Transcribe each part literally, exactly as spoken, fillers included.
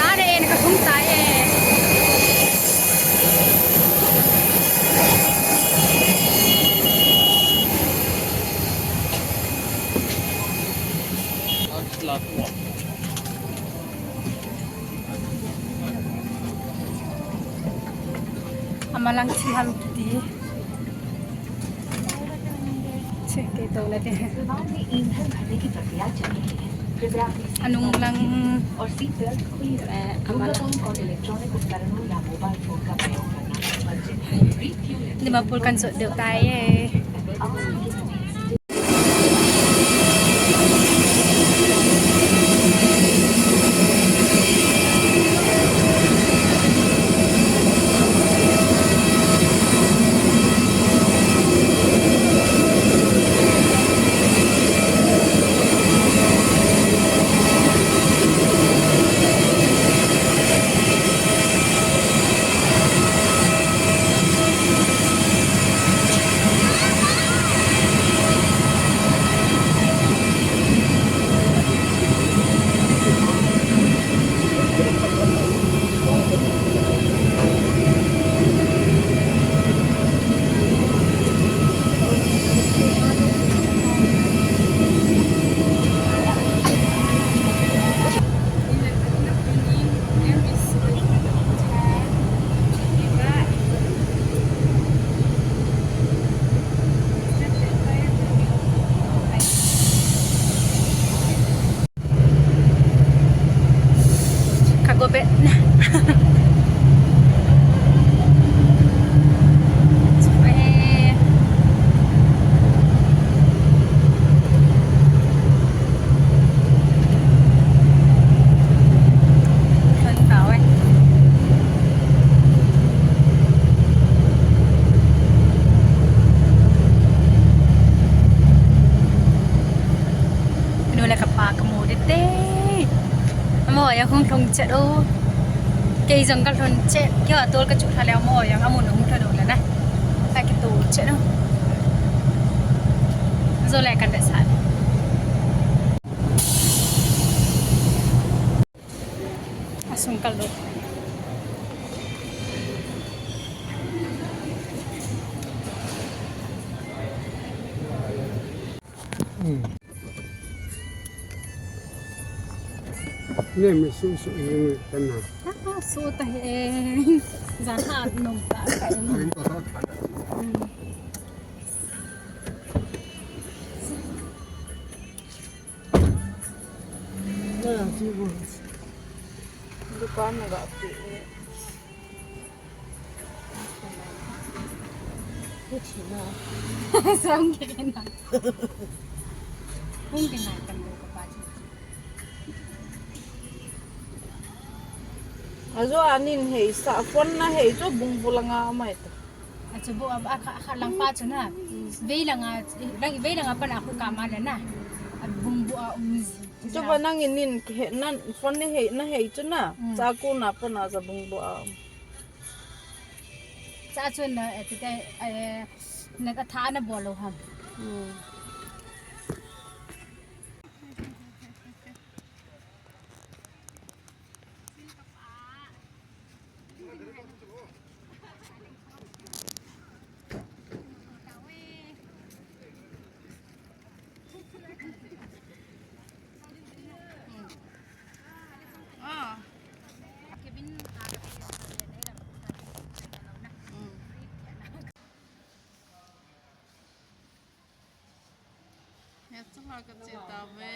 Nare en ka hung tai e. Amalang thim ham kiti. Che, kei to na te. Anung lang. Eh, amalang. Dimapur kan sot deu tai e. Ka go bet na. Eh. Lhon tau e. Nu le kapa kamu ding te. Amaho jong hung lhung chet o. Kei jong kalhun chet. Keiho tol kachuh lha leh amaho jong amun hung lhun u le na. Kakito chet o. Jo le kan de sa. Asung kal do. Hmm. Ne me su su ni me tana. Ah, su ta he. Jan ha nom ta ka nom. Hmm. Dukan na ga pi. Sang ke na. Hung ke na kan ko pa chu. Ajo anin hei sa phone na hei chu bung bulanga mai ta. Achu bu a, a kha, kha lang pa chu na. Vei langa, lang, vei langa pa na khu ka ma le na. A bung bu a um ji. Chu ba nang in nin he, nan phone ne hei, na hei chu na. Mm. Cha ku na pa na ja bung bu a um. Cha chu na, eh, te, te, eh, na ka tha na bol lo ham. Mm. He chunga ka che ta ve.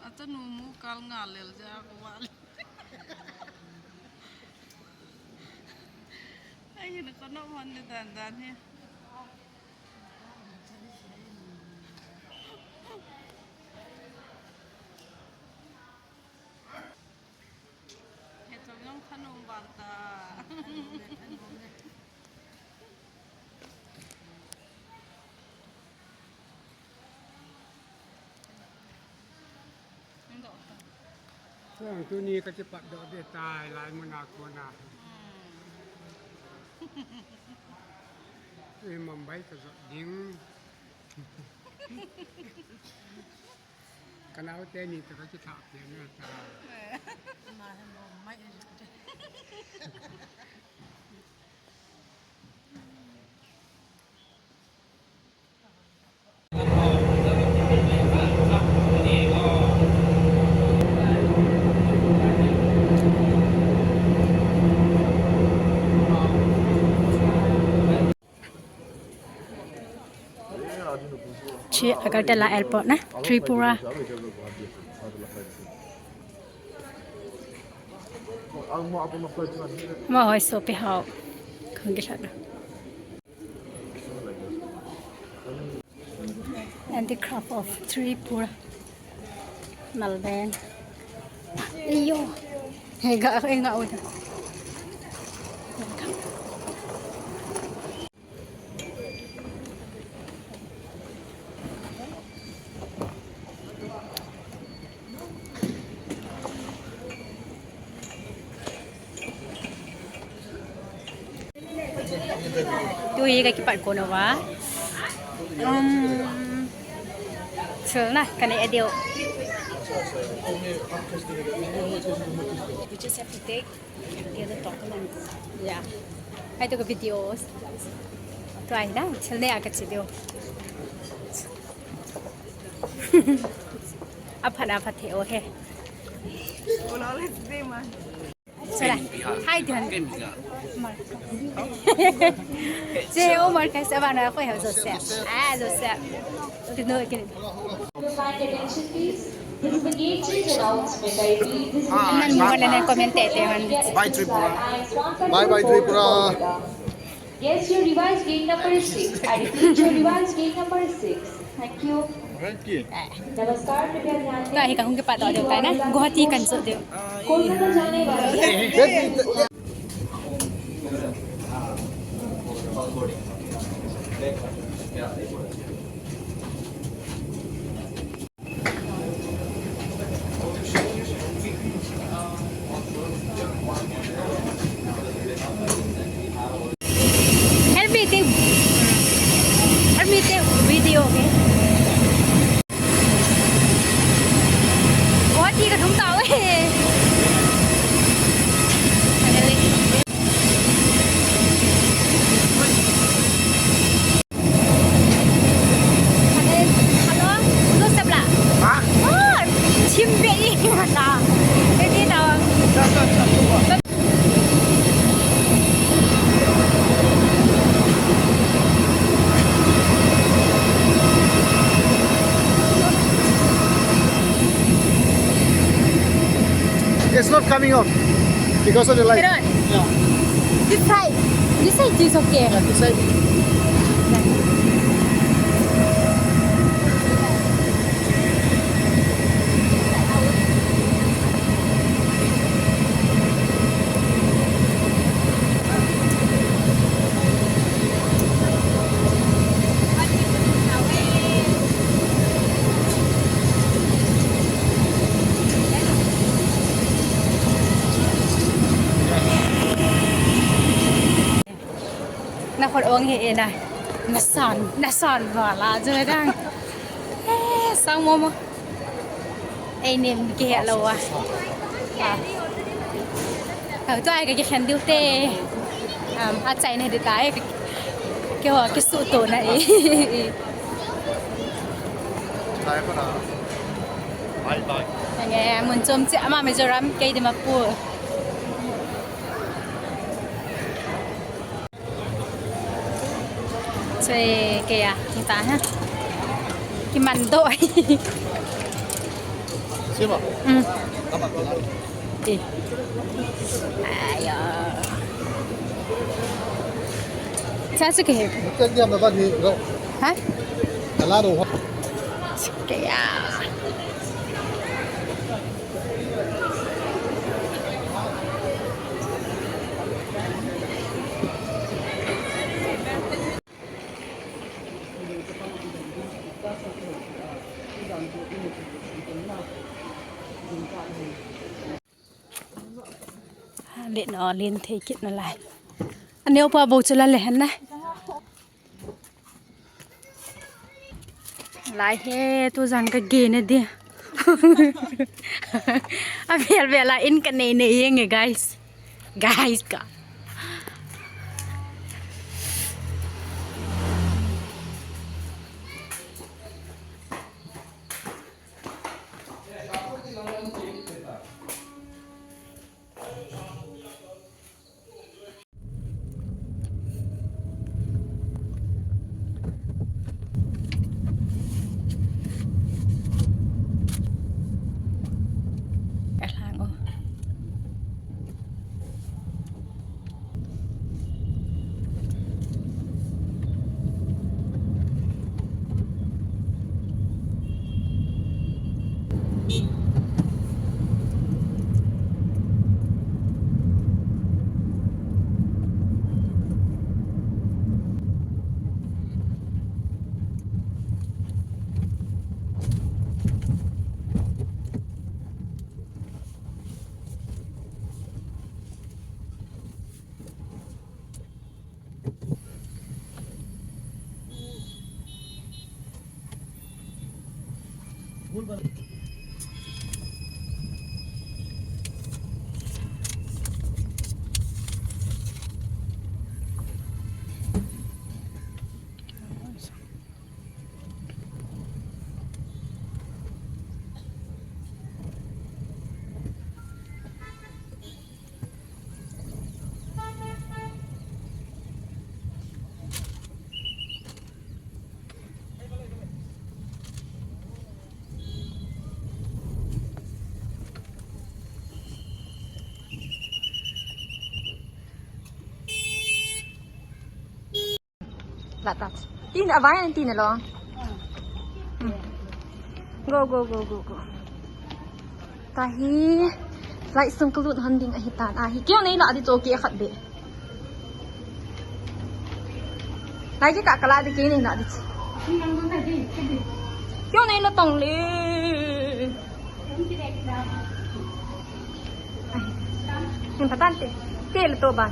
Achanu mu kal nga lel ja ko wal. Ai, na ko no hon de dan dan he. He chom jong thanung vang ta. Tuni ka kipat doh ding tai lai mun a kona. Hmm. Tuni Mumbai ka jot ding. Ka nao teni toh ka kithah peh na ta. Eh. Ama hi Mumbai a jot ding. Chi Agartala Airport na, Tripura. Ama hoi sopi hao. Khang ki lhana. Handicraft of Tripura. Nalben. Iyo. Hega, hega uda. Tui ka kipat ko no va. Um, chul na, ka ne adiu. We just have to take the other talk along. Yeah. Hai to ka videos. Tuai na, chul ne a ka chi diu. Aphat na phat the o he. Hola, let's be man. Sala. Hi, Dan. Che, o Marcus, abana ko he Joseph. Ah, Joseph. Kino, kino. Your kind attention, please. This is the gate change announcement. I repeat, this is the gate change announcement. Bye, Tripura. Bye, bye, Tripura. Guess your revised gate number is six. I repeat, your revised gate number is six. Thank you. Thank you. नमस्कार, कृपया ध्यान दें। Tahi ka hung kipat doh diu tai na. Guwahati kan jot diu. Kolkata जाने वाली Help me take, help me take video, okay? Guwahati ka thum tau e. Hello, Joseph la. Ha? Oh, chim be i mata. Be i ta. It's not coming off because of the light. Aaron, yeah. This side, this side is okay. Yeah, this side. Na khut ong hi e na. Na san, na san vala jo dang. Eh, sang mo mo. Ei nem ki he lo wa. Ah. Ah, tua ka ki khen diu te. Um, a chai na di ta e. Ki ho ki su to na e. Bye bye. Nge mun chom che ama Mizoram kei Dimapur. Choi kei a, kita ha. Ki man doh. Siapa? Hmm. Apa? Eh. Ayo. Saya suka. Bukan dia, Bapak ni. Hah? Kalau ada orang. Suka ya. Len o, len thei kit nalai. Aneo pa bou chu la le hen na. Lai he, tujan ka gei na di. Avel vel a in ka nei nei jeng e, guys. Guys ka. Latat. Tin, avai an tin along. Hmm. Go, go, go, go, go. Tahi. Light sung kalut han ding ahi tan. Ahi. Kyo nei la di to ke khat be. Lai ke ka kala di ke nei la di. Kyo nei la tong le. Ahi. Importante. Ke le to ban.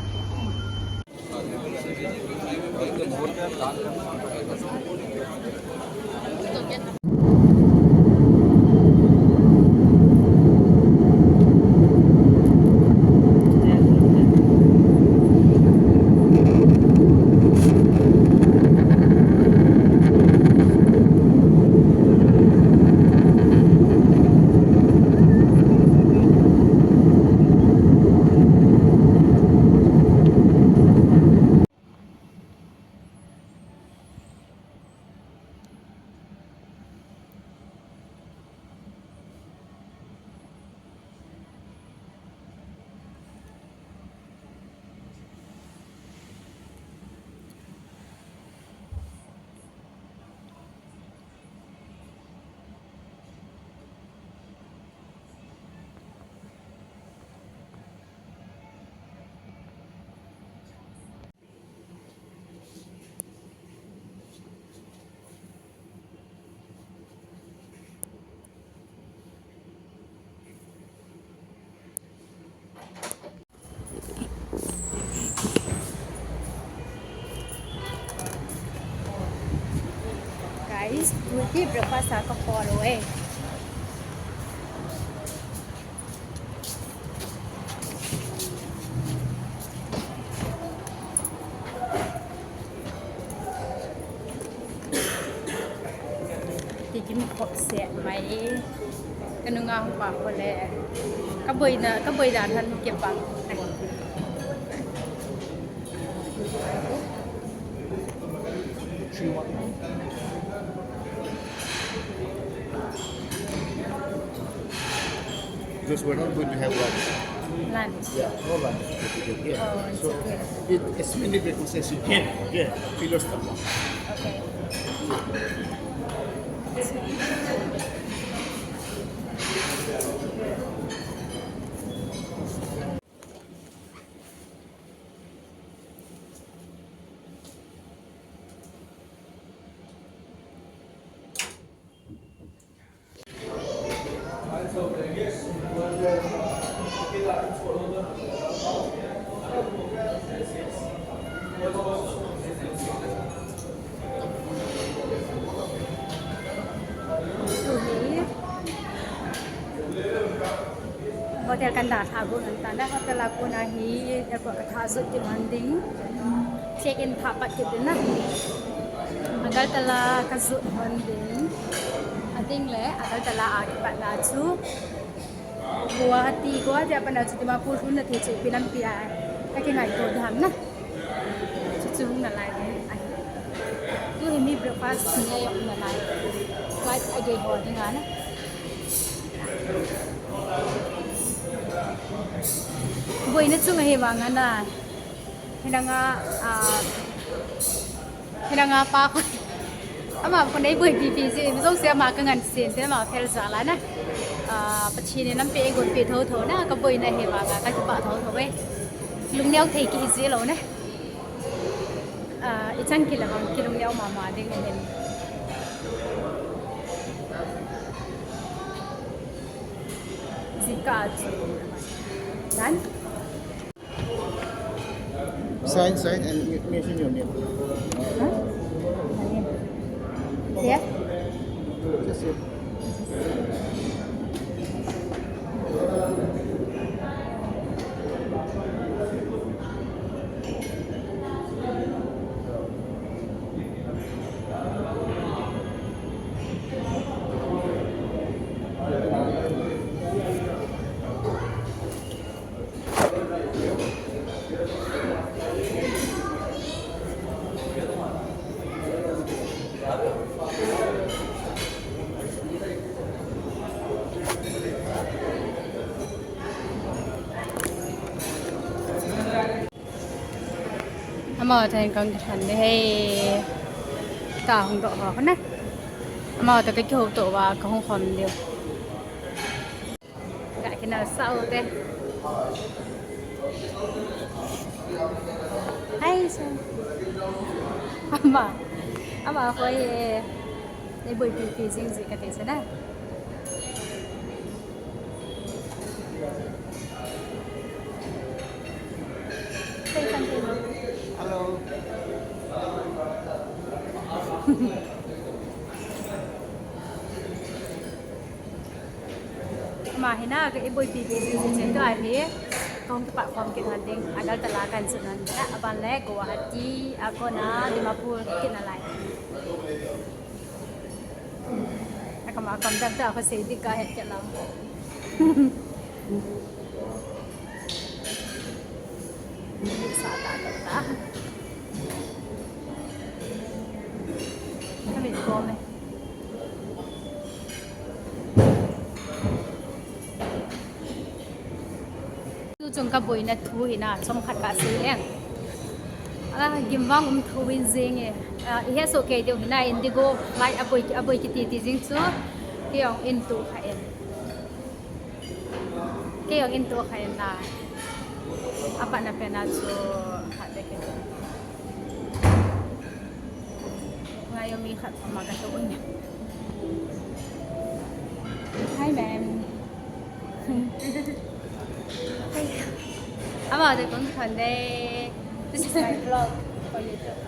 Guys, tuti breakfast a ka follow e. Tikim khop se mai. Ka nunga hu pa ko le. Ka boina, ka boi dan han ke pa. Because we're not going to have lunch. Lunch. Yeah, no lunch for today. Yeah. Oh, it's so okay. Eat as many breakfast as you can. Yeah, fill your stomach. Okay. Hotel kan dalha got lhon tan, hotel a kona hi airport ka thah jot kit lhon ding. Check in thah pat kit ding na. Agartala ka jot lhon ding. Ading le Agartala a kipat na chu Guwahati, Guwahati a pat na chu Dimapur lhun na thei chu ipi lampi a ka kingaito ding ham na. Chu chu hung nalai ding ahi. Tu hi mi breakfast ni a jong nalai. Flight a gei ho ding a na. Boina chung ahi vang a na. Hinanga, ah, hinanga pa ko. Ama ko nei boipi pi ji, mi jong se ama ka ngan sin te ama phel jal a na. Ah, Pathen in lampi eigon pi tho tho na, ka boina hi vang a, ka kipah tho tho ve. Lungneo thei kiji lou na. Ah, ichan kila vang kilungneo mama ding ahin. Jingkah chu. Done? Sign, sign and me-, mention your name. Huh? My name. Here? Just here. Ama ten kang khan de hei. Ta hung doh ho na. Ama ta ka kihou to va ka hung khom diu. Ka kina sao te. Hai sa. Ama. Ama ko ye. Nei boipi pi jing ji ka te sa na. Say something. Hello. Ama hi na, ka i boipi pi jing jing chen tu ahi. Kong tu pa kong kit han ding, Agartala kan sun han ding, aban le Guwahati, a kona Dimapur kit nalai. Akam akam dam ta ko sei di ka het ke lam. Sa ta ta ta. Kami ko me. Tu chung ka boina thu hi na, chomkhat ka sei leng. Ala, gimvang um thu in jing e. Ah, i he so ke deu hi na, Indigo flight a boi, a boi kiti ti jing chu. Kei jong in tu kha in. Kei jong in tu kha in na. Apa na pe na chu kha de ke. Ngai jong mi khat ma ka tu in. Hi, ma'am. Ama de kon khande. This is my vlog for YouTube.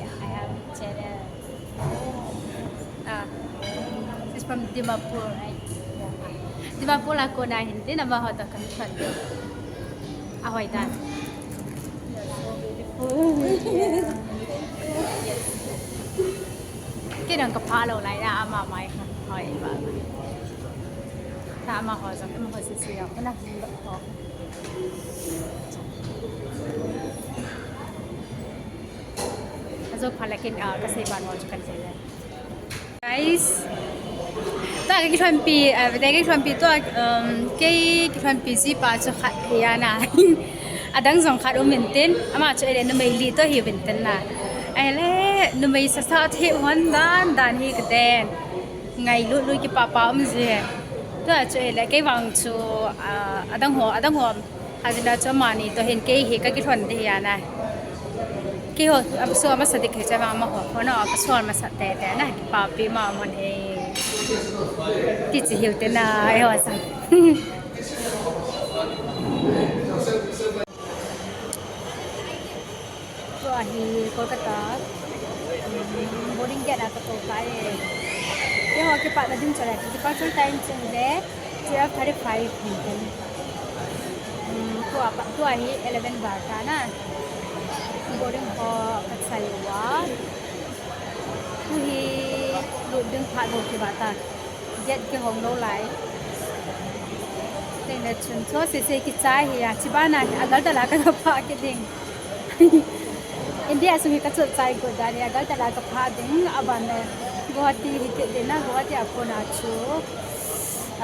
Yeah, I have channel. Ah, she's from Dimapur, right? Yeah. Dimapur la kona hin, din ama ho to kan khande. Ahoi dan. Yes. Kei dang ka pha lou lai na ama mai kha. Hoi ba. Ta ama ho jong, ama ho si si jong, kana hung lou ho. Ajo pha la ken, ah, ka sei ban mo chu kan sei lai. Guys, Ka kilhonpi, a, ka kilhonpi toh, um, kei kilhonpi jipa chu khat hi ana. Adang jong khat um intin, ama chu ele numei li toh hi intin na. Ele numei sasa thei hon dan dan hi kaden. Ngailut lut kipa pa um ji. Tua chu ele kei vang chu, a, adang ho, adang ho. Hajila chu amani toh hin kei hi ka kilhon ding hi ana. Keiho, a, so amasa ding kei chu ama ho, ho no, ka so amasa tete na, kipapi ma mon e. Ti chi hiu te na, e ho sa. Tua hi Kolkata, um, boarding gate a ka to tai. Keiho kipatna ding chu le, departure time chu le, twelve thirty-five hintin. Um, tua pa, tua hi eleven val ta na. Boarding ho ka chai uva. Tu hi lut ding phat bou kibah ta. Gate kihong lou lai. Teng le chun chu sese kichai hi a, chibana hi Agartala ka phah kit ding. India sung hi ka chot chai got dan hi Agartala ka phah ding, aban le Guwahati hi kit ding na, Guwahati a kona chu,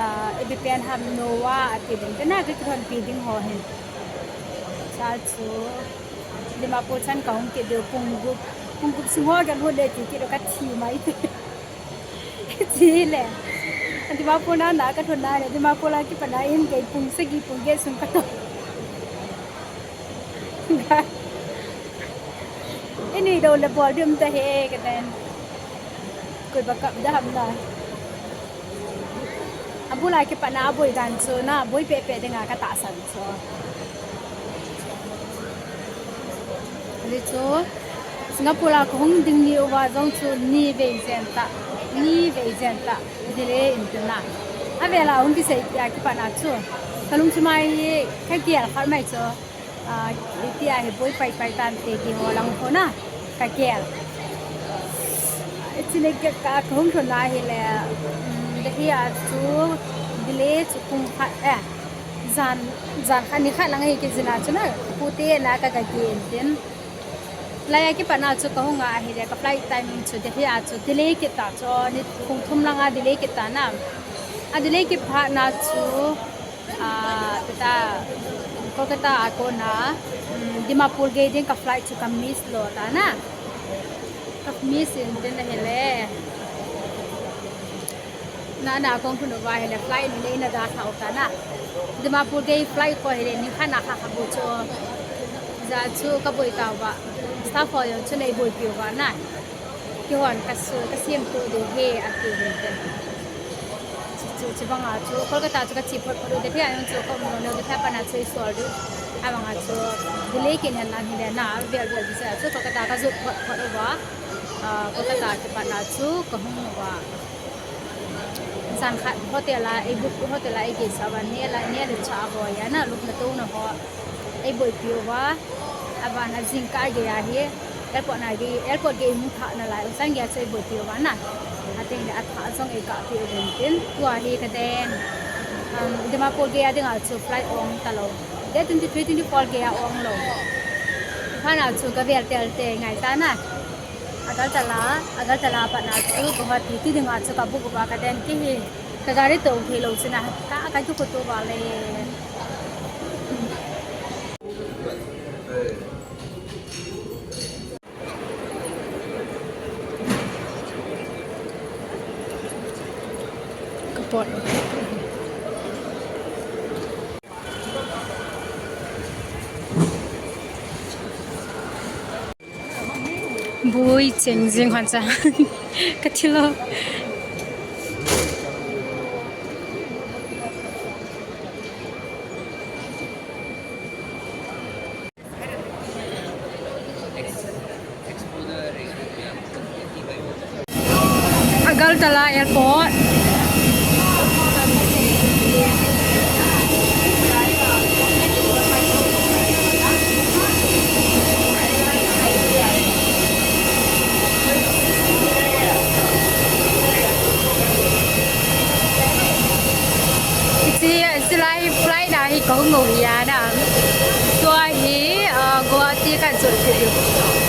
ah, ipi pen ham Noah ati ding, tena ka kilhonpi ding ho hin. Cha chu, Dimapur chan ka hung kit diu pung gup, pung gup sung ho ka lut le ti kit ka thi mai. Chile. Dimapur na na ka thon na le, Dimapur a kipat na in kei pung sagi pung get sung ka to. Ini do le bol dum ta he ka den. Koi ba kap da ham na. Abul a kipat na aboi dan chu na, boi pe pe ding a ka tahsan. Chu. Hijeh chun Singapore a ka hung ding ni uva jong chu ni vei jen ta, ni vei jen ta delay in tin na. Avel a hung kisei a kipat na chu ka lungthim a hi ka gel khat mai chu, ah, iti a hi boi pai pai tante ti ho lang kho na ka gel. Chule ka, ka hung thon na hi le, um, Delhi a chu delay chu pung khat, eh, Jan, jan khat ni khat lang hi kijin a chu na, pute na ka, ka ki in tin. Lai a kipat na chu ka hung a hi le, ka flight timing chu Delhi a chu delay kit ta chu, ni pung thum lang a delay kit ta na. A delay kit phat na chu, ah, ta, Kolkata a kona, um, Dimapur gei ding ka flight chu ka miss lo ta na. Ka miss in tin na hi le. Na, na kong khun uva hi le flight ni le na da thau ta na. Dimapur gei flight ko hi le ni khat na kha kha bu chu. Hijeh chun ka boi ta uva. Staff ho jong chu nei boipi uva na. Kihon ka su, ka siam tu de he a ti hin te. Chu, chu, chu banga chu Kolkata chu ka chi phot phot u de phe a jong chu ka um lo de phe a pat na chu i sol diu. A banga chu delay kin hen na hi le na vel vel di sa chu Kolkata ka jot phot phot uva. Ah, Kolkata kipat na chu ka hung uva. Jan khat hotel a, ei book hotel a, ei gei sa uva, neh le, neh le chah a boi a na, lupna touna ho, ei boipi uva, aban a jingkah gei a hi, airport na gei, airport gei hung thah na lai, uchan gei a chu ei boipi uva na, ateng le athah jong ei kahpi uvin tin, tua hi ka den, um, Dimapur gei a ding a chu flight ong ta lou, date twenty three, twenty four gei a ong lou, phat na chu ka vel tel te ngai ta na. Agartala, Agartala pat na chu Guwahati ti ding a chu ka book uva ka den kei hi. Ka gari to thei lou chu na, ka, ka ju ko to uva le. Ka pot. Bui cheng jing hon cha. Ka thilo. Agartala Airport. Hiche, hiche lai flight na hi kahung u hi a na. Tua hi, ah, Guwahati kan jot thei diu.